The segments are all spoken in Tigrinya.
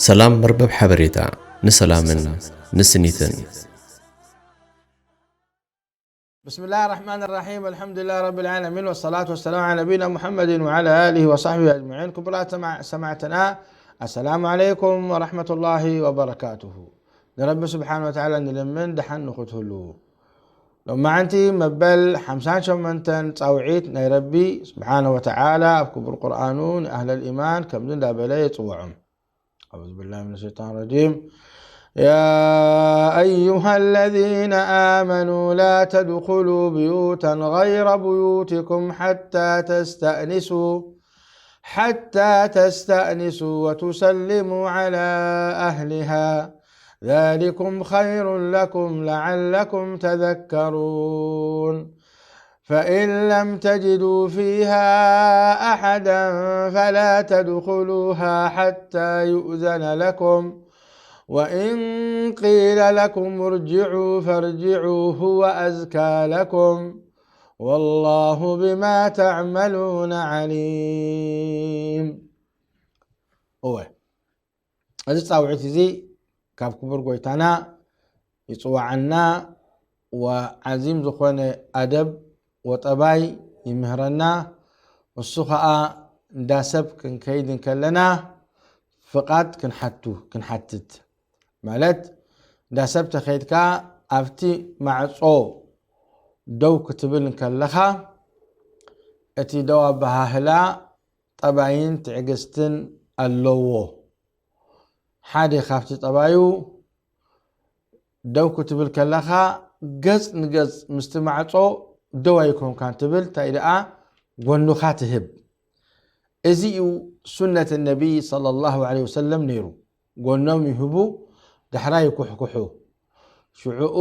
ሰላም መርበብ ሓበሬታ ንሰላምን ንስኒትን። بسم الله الرحمن الرحيم. الحمد لله رب العالمين، والصلاة والسلام على نبينا محمد وعلى آله وصحبه أجمعين. ክቡራት ሰማዕትና፣ السلام عليكم ورحمة الله وبركاته. ንረቢ ስብሓን ወተዓላ ንልምን ደሓን ንኽትህሉ። ሎማዓንቲ መበል ሓምሳን ሸሞንተን ጻውዒት ናይ ረቢ ስብሓነ ወተዓላ ኣብ ክቡር ቁርኣኑ ንኣህለል ኢማን ከምዚ እንዳበለ የጽውዖም። أعوذ بالله من الشيطان الرجيم. يا أيها الذين آمنوا لا تدخلوا بيوتا غير بيوتكم حتى تستأنسوا حتى تستأنسوا وتسلموا على أهلها ذلكم خير لكم لعلكم تذكرون. فإن لم تجدوا فيها أحدا فلا تدخلوها حتى يؤذن لكم، وإن قيل لكم ارجعوا فارجعوا هو أزكى لكم، والله بما تعملون عليم. እወ፣ እዚ ጻውዒት እዚ ካብ ክቡር ጎይታና ይጽዋዓና፣ ወዓዚም ዝኾነ ኣደብ ወጠባይ ይምህረና። እሱ ኸኣ እንዳ ሰብ ክንከይድ እንከለና ፍቓድ ክንሓቱ፣ ክንሓትት። ማለት እንዳ ሰብ ተኸይድካ ኣብቲ ማዕጾ ደው ክትብል እንከለኻ፣ እቲ ደው ኣበሃህላ ጠባይን ትዕግስትን ኣለዎ። ሓደ ካብቲ ጠባዩ፣ ደው ክትብል ከለኻ ገጽ ንገጽ ምስቲ ማዕጾ ደው ኣይኮንካን ትብል፣ እንታይ ደኣ ጎኑኻ ትህብ። እዚ እዩ ሱነት ነቢይ ሰለላሁ ዐለይሂ ወሰለም ነይሩ። ጎኖም ይህቡ፣ ዳሕራይ ይኩሕኩሑ። ሽዑኡ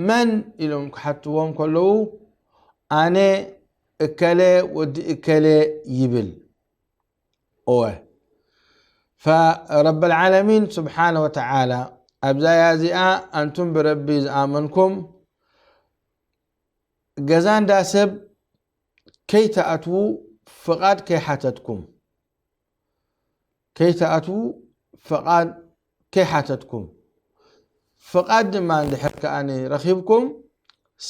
መን ኢሎም ክሓትዎም ከለዉ፣ ኣነ እከለ ወዲ እከለ ይብል። እወ፣ ፈረበል ዓለሚን ስብሓነ ወተዓላ ኣብዛ ኣያ እዚኣ፣ ኣንቱም ብረቢ ዝኣመንኩም፣ ገዛ እንዳ ሰብ ከይትኣትዉ ፍቓድ ከይሓተትኩም፣ ከይትኣትዉ ፍቓድ ከይሓተትኩም፣ ፍቓድ ድማ እንድሕር ከኣ ረኺብኩም፣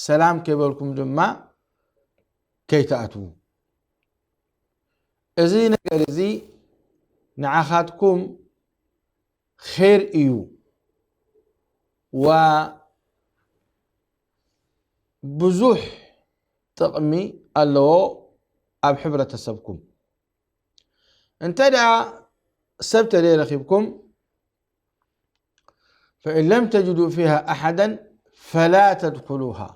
ሰላም ከይበልኩም ድማ ከይትኣትዉ። እዚ ነገር እዚ ንዓኻትኩም ኼር እዩ፣ ዋ ብዙሕ ጥቕሚ ኣለዎ ኣብ ሕብረተሰብኩም። እንተ ደኣ ሰብ ተደይረኺብኩም፣ فإن لم تجدوا فيها أحدا فلا تدخلوها።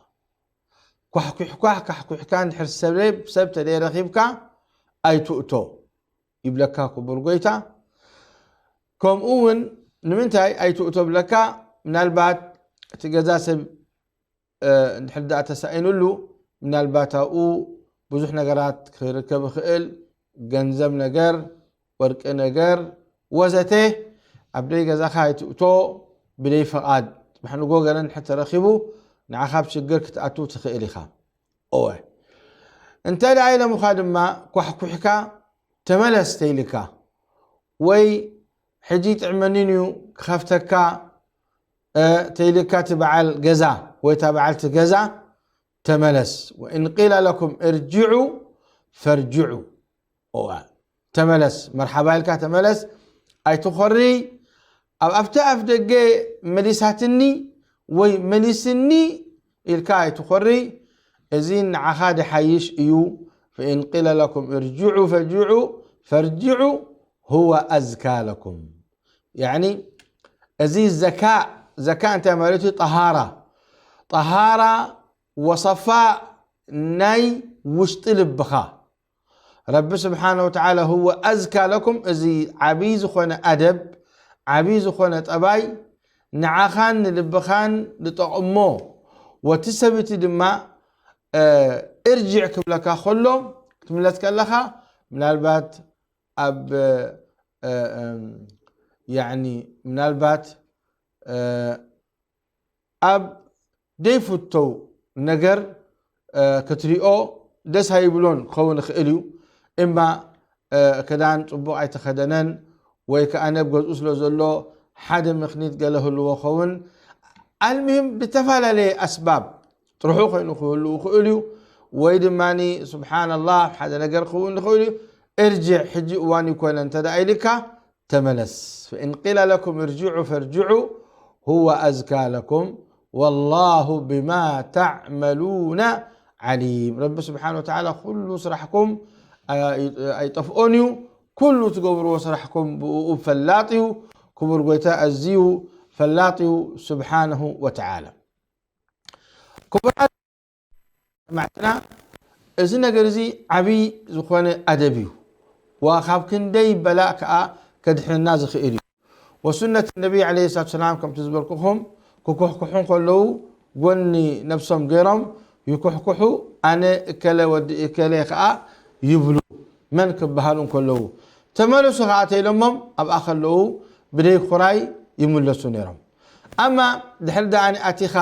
ኳሕኲሕኳሕ ካሕኲሕካ እንድሕር ሰብ ሰብ ተደይረኺብካ ኣይትእቶ ይብለካ ክቡር ጎይታ። ከምኡ እውን ንምንታይ ኣይትእቶ ብለካ? ምናልባት እቲ ገዛ ሰብ እንድሕር ደኣ ተሳኢኑሉ፣ ምናልባት ኣብኡ ብዙሕ ነገራት ክርከብ ይኽእል፣ ገንዘብ ነገር፣ ወርቂ ነገር ወዘተ። ኣብ ደይ ገዛኻ ኣይትእቶ ብደይ ፈቓድ። ጽባሕ ንጎ ገለ እንድሕር ተረኺቡ ንዓኻ ኣብ ሽግር ክትኣቱ ትኽእል ኢኻ። እወ፣ እንተ ደኣ ኢለሙኻ ድማ ኳሕኩሕካ ተመለስ ተይልካ፣ ወይ ሕጂ ጥዕመኒን እዩ ክኸፍተካ ተይልካ፣ እቲ በዓል ገዛ ወይ እታ በዓልቲ ገዛ ተመለስ። وإن قيل لكم ارجعوا فارجعوا። እዋ፣ ተመለስ፣ መርሓባ ኢልካ ተመለስ። ኣይትኾሪ፣ ኣብ ኣብቲ ኣፍ ደገ መሊሳትኒ ወይ መሊስኒ ኢልካ ኣይትኾሪ። እዚ ንዓኻ ድሓይሽ እዩ። فإن قيل لكم ارجعوا فارجعوا، فارجعوا هو أزكى لكم. ያዕኒ እዚ ዘካ፣ ዘካ እንታይ ማለት እዩ? ጠሃራ። ጠሃራ ወሰፋእ ናይ ውሽጢ ልብኻ። ረቢ ስብሓነ ወተዓላ هو أزكى لكم፣ እዚ ዓብዪ ዝኾነ ኣደብ፣ ዓብዪ ዝኾነ ጠባይ ንዓኻን ንልብኻን ዝጠቕሞ፣ ወቲ ሰብቲ ድማ እርጅዕ ክብለካ ከሎ፣ ክትምለስ ከለኻ ምናልባት ኣብ ያዕኒ ምናልባት ኣብ ደይፍተው ነገር ክትሪኦ ደስ ኣይብሎን ክኸውን ይኽእል እዩ። እማ ክዳን ጽቡቕ ኣይተኸደነን ወይ ከኣ ነብ ገዝኡ ስለ ዘሎ ሓደ ምኽኒት ገለ ህልዎ ኸውን። ኣልምሂም ብተፈላለየ ኣስባብ ጥርሑ ኮይኑ ክህሉ ይኽእል እዩ። ወይ ድማ ስብሓንላህ ሓደ ነገር ክኸውን ይኽእል እዩ። እርጅዕ፣ ሕጂ እዋን ይኮነ እንተ ደኣ ኢልካ ተመለስ። ፈኢን ቂለ ለኩም እርጅዑ ፈርጅዑ ሁወ ኣዝካ ለኩም ወላሁ ብማ ተዕመሉና ዓሊም። ረቢ ስብሓን ወተዓላ ኩሉ ስራሕኩም ኣይ- ኣይጠፍኦን እዩ። ኩሉ ትገብርዎ ስራሕኩም ብእኡ ፈላጥ እዩ። ክቡር ጎይታ ኣዝዩ ፈላጥ እዩ ስብሓንሁ ወተዓላ። ክቡራት ሰማዕትና፣ እዚ ነገር እዚ ዓብዪ ዝኾነ ኣደብ እዩ። ወካብ ክንደይ በላእ ከኣ ከድሕነና ዝኽእል እዩ። ወሱነት ነቢ ዓለይሂ ሰላቱ ሰላም ከምቲ ዝበልኩኹም ክኩሕኩሑ እንከለዉ ጎኒ ነብሶም ገይሮም ይኩሕኩሑ፣ ኣነ እከለ ወዲ እከለ ከኣ ይብሉ መን ክበሃሉ እንከለዉ። ተመለሱ ከኣ ተኢሎሞም ኣብኣ ከለዉ ብደይ ኩራይ ይምለሱ ነይሮም። ኣማ ድሕሪ ደኣኒ ኣቲኻ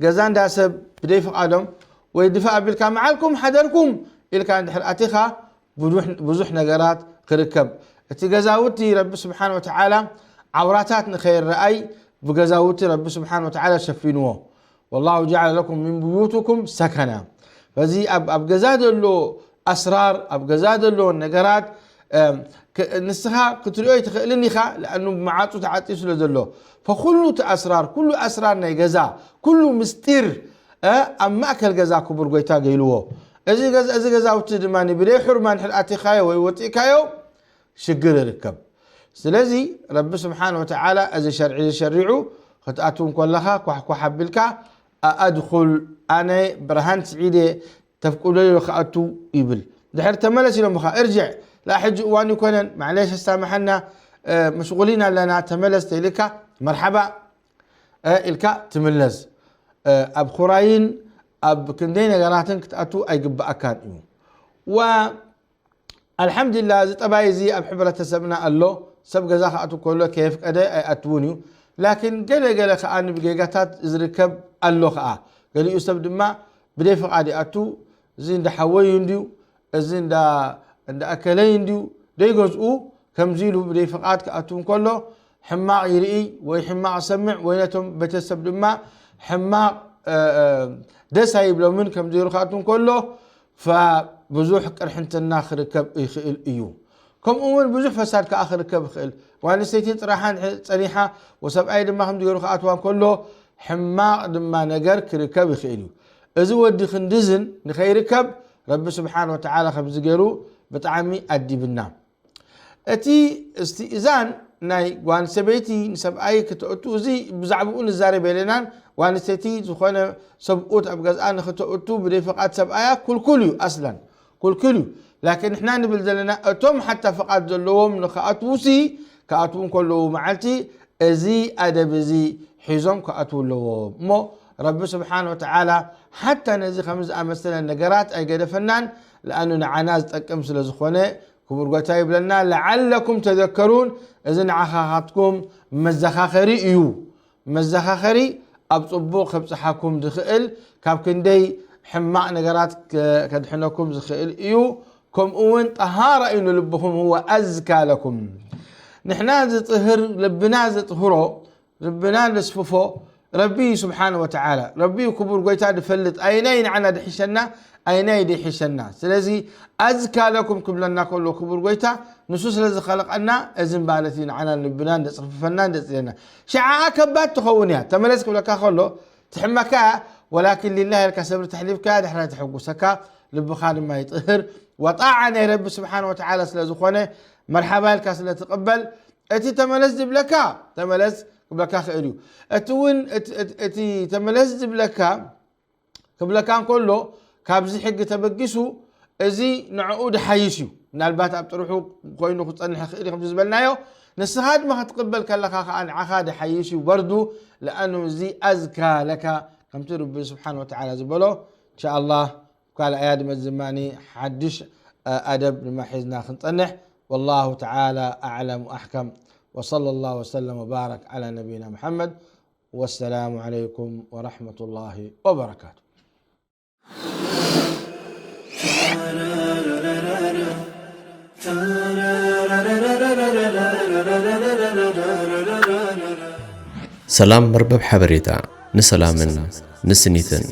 ገዛ እንዳ ሰብ ብደይ ፍቓዶም ወይ ድፋእ ኣቢልካ መዓልኩም ሓደርኩም ኢልካ እንድሕር ኣቲኻ ብዙሕ- ብዙሕ ነገራት ክርከብ። እቲ ገዛውቲ ረቢ ስብሓን ወተዓላ ዓውራታት ንኸይረኣይ ብገዛውቲ ረቢ ስብሓን ወተዓላ ሸፊንዎ። ወላሁ ጀዓለ ለኩም ሚን ብዩትኩም ሰከና። በዚ ኣብ ኣብ ገዛ ዘሎ ኣስራር ኣብ ገዛ ዘሎ ነገራት ንስኻ ክትሪኦ ኣይትኽእልን ኢኻ። ለኣኑ መዓፁ ተዓፅዩ ስለ ዘሎ ፈኩሉ እቲ ኣስራር ኩሉ ኣስራር ናይ ገዛ ኩሉ ምስጢር ኣብ ማእከል ገዛ ክቡር ጎይታ ገይልዎ። እዚ ገዛውቲ ድማ ብደይ ሕርማ እንድሕር ኣቲኻዮ ወይ ወፂእካዮ ሽግር ይርከብ። ስለዚ ረቢ ስብሓን ወተዓላ እዚ ሸርዒ እዚ ሸሪዑ ክትኣትው እንከለኻ ኳሕኳሕ ኣቢልካ ኣድኹል ኣነ ብርሃን ስዒደ ተፍቅዶ ኢሉ ክኣቱ ይብል። ድሕር ተመለስ ኢሎምኻ እርጅዕ ላ ሕጂ እዋን ይኮነን ማዕለሽ ኣሳምሐና መሽጉሊን ኣለና ተመለስ ተይልካ መርሓባ ኢልካ ትምለስ። ኣብ ኩራይን ኣብ ክንደይ ነገራትን ክትኣቱ ኣይግብኣካን እዩ። ኣልሓምዱሊላህ እዚ ጠባይ እዚ ኣብ ሕብረተሰብና ኣሎ። ሰብ ገዛ ክኣቱ ከሎ ከየፍቀደ ኣይኣትውን እዩ። ላኪን ገለ ገለ ከኣ ብጌጋታት ዝርከብ ኣሎ ከኣ። ገሊኡ ሰብ ድማ ብደይ ፍቓድ ይኣቱ። እዚ እንዳ ሓወይ እንድዩ፣ እዚ እንዳ እንዳ ኣከለይ እንድዩ፣ ደይገዝኡ ከምዚ ኢሉ ብደይ ፍቓድ ክኣቱ እንከሎ ሕማቕ ይርኢ ወይ ሕማቕ ይሰምዕ ወይ ነቶም ቤተሰብ ድማ ሕማቕ ደስ ኣይብሎምን። ከምዚ ኢሉ ክኣቱ እንከሎ ብዙሕ ቅርሕንትና ክርከብ ይኽእል እዩ። ከምኡ እውን ብዙሕ ፈሳድ ከዓ ክርከብ ይኽእል። ጓል ኣንስተይቲ ጥራሓ ጸኒሓ ወሰብኣይ ድማ ከምዚ ገይሩ ክኣትዋ እንከሎ ሕማቕ ድማ ነገር ክርከብ ይኽእል እዩ። እዚ ወዲ ክንድዝን ንኸይርከብ ረቢ ስብሓን ወተዓላ ከምዚ ገይሩ ብጣዕሚ ኣዲብና። እቲ እስትእዛን ናይ ጓል ሰበይቲ ንሰብኣይ ክተእቱ እዚ ብዛዕባኡ ንዛረብ የለናን። ጓል ኣንስተይቲ ዝኾነ ሰብኡት ኣብ ገዝኣ ንክተእቱ ብደይ ፍቓድ ሰብኣያ ኩልኩል እዩ ኣስላን ኩልኩል እዩ። ላኪን ንሕና ንብል ዘለና እቶም ሓታ ፍቓድ ዘለዎም ንክኣትዉሲ ክኣትዉ እንከለዉ መዓልቲ እዚ ኣደብ እዚ ሒዞም ክኣትዉ ኣለዎም እሞ ረቢ ስብሓን ወተዓላ ሓታ ነዚ ከም ዝኣመሰለ ነገራት ኣይገደፈናን። ለኣኑ ንዓና ዝጠቅም ስለ ዝኾነ ክቡር ጎይታ ይብለና ለዓለኩም ተዘከሩን። እዚ ንዓኻኻትኩም መዘኻኸሪ እዩ። መዘኻኸሪ ኣብ ጽቡቕ ከብጽሓኩም ዝኽእል ካብ ክንደይ ሕማቕ ነገራት ከድሕነኩም ዝኽእል እዩ። ከምኡ እውን ጠሃራ እዩ ንልብኹም هو أزكى لكم። ንሕና ዝጥህር ልብና ዘጥህሮ ልብና ዘስፍፎ ረቢ እዩ ስብሓን ወተዓላ። ረቢ እዩ ክቡር ጎይታ ዝፈልጥ ኣይናይ ንዓና ድሕሸና ኣይናይ ድሕሸና። ስለዚ ኣዝካ ለኩም ክብለና ከሎ ክቡር ጎይታ ንሱ ስለ ዝኸለቐና እዝን ማለት እዩ ንዓና ልብና እንደፅርፍፈና እንደፅለና። ሽዓኣ ከባድ ትኸውን እያ። ተመለስ ክብለካ ከሎ ትሕመካ እያ። ወላኪን ሊላህ ኢልካ ሰብሪ ተሕሊፍካ ድሕራይ ተሐጉሰካ ልብኻ ድማ ይጥህር። ወጣዓ ናይ ረቢ ስብሓን ወተዓላ ስለ ዝኾነ መርሓባ ኢልካ ስለ ትቕበል እቲ ተመለስ ዝብለካ ተመለስ ክብለካ ክእል እዩ። እቲ እውን እቲ ተመለስ ዝብለካ ክብለካ እንከሎ ካብዚ ሕጊ ተበጊሱ እዚ ንዕኡ ድሓይሽ እዩ። ምናልባት ኣብ ጥርሑ ኮይኑ ክፀንሕ ክእል ከም ዝበልናዮ ንስኻ ድማ ክትቅበል ከለካ ከዓ ንዓኻ ድሓይሽ እዩ በርዱ። ለኣኑ እዚ ኣዝካ ለካ ከምቲ ረቢ ስብሓን ወተዓላ ዝበሎ እንሻ ኣላህ ካልኣያ ድመት ዝማኒ ሓድሽ ኣደብ ድማ ሒዝና ክንፀንሕ። والله تعالى أعلم وأحكم وصلى الله وسلم وبارك على نبينا محمد والسلام عليكم ورحمة الله وبركاته. ሰላም መርበብ ሓበሬታ ንሰላምን ንስኒትን።